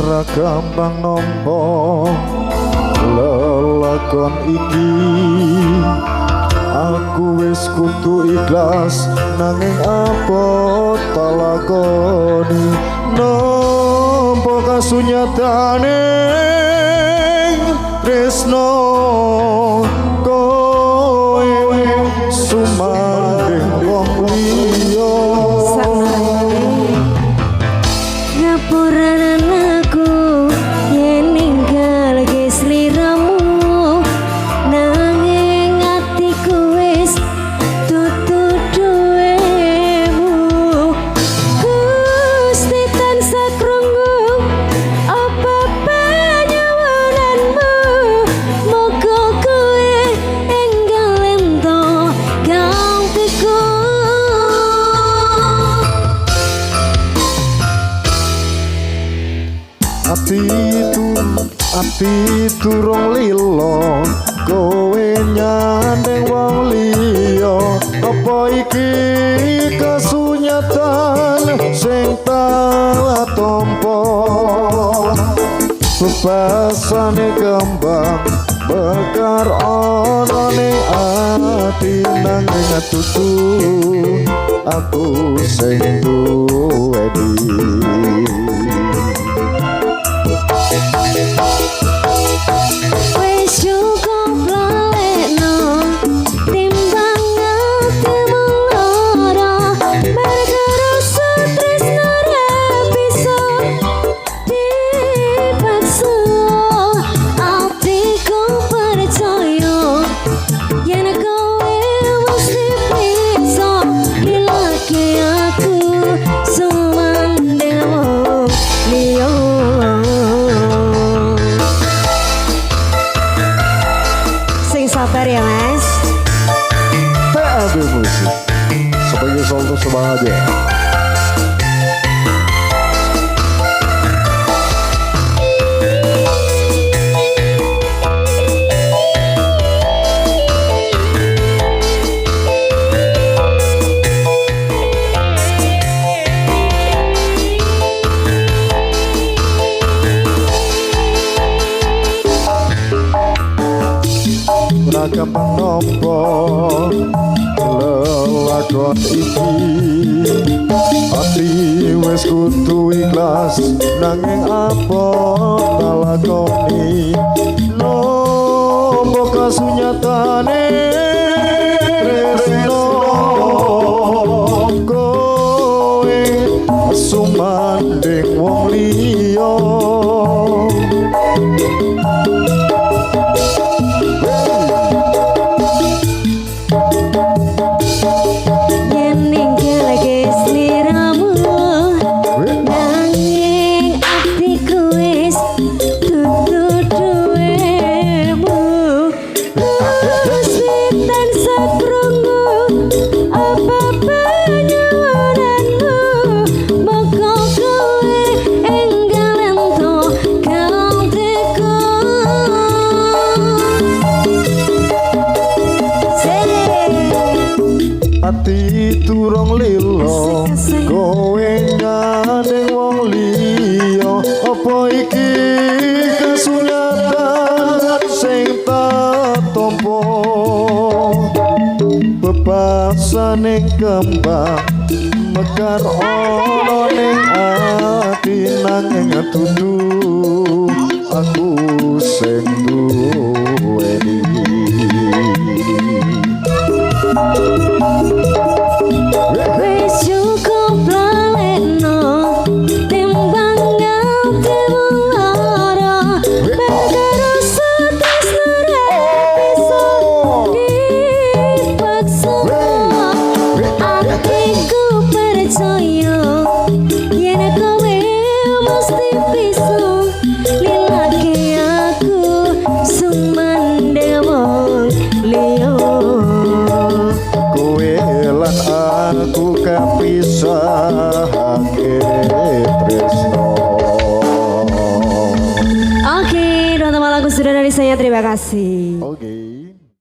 Ora gampang nampa lelakon iki. Aku wis kudu ikhlas, nanging apa tak lakoni, nampa kasunyatane tresno kowe sumandhing wong liya. Ngapuranen aku yen ninggalke sliramu, nanging atiku wis dudu duwemu. Gusti tansah krungu apa panyuwunanmu, muga kowe enggal entuk gantiku. Ati durung lila, kowe nyandeng wong liya. Apa iki kasunyatan sing tak tampa? Bebasane kembang mekar ana ning ati, nanging dudu aku sing duweni. Wis cukup lalekno timbang atimu lara, mergo rasa tresno ra bisa dipaksa. Atiku percaya yen kowe mesti bisa nilake aku sumandhing wong liya. Sing sabar ya, Mas. TAB Musik sebagai contoh semangat ya. Ora gampang nampa lelakon iki, ati wis kudu ikhlas, nanging apa tak lakoni, nampa kasunyatane tresno kowe sumandhing wong liya. Yen ninggalke sliramu, nanging atiku wis dudu duwemu. Gusti tansah krungu apa panyuwunanmu, muga kowe enggal entuk gantiku. Ati durung lila, kowe nyandeng wong liya. Apa iki kasunyatan sing tak tampa? Bebasane kembang mekar ana ning ati, nanging dudu aku sing duweni. Wis cukup lalekno timbang atimu lara, mergo rasa tresno ra bisa dipaksa. Atiku percaya yen kowe mesti bisa lilake aku sumandhing wong liya. Kowe lan aku kapisahake tresno. Oke, dua teman lagu sudah dari saya. Terima kasih. Oke.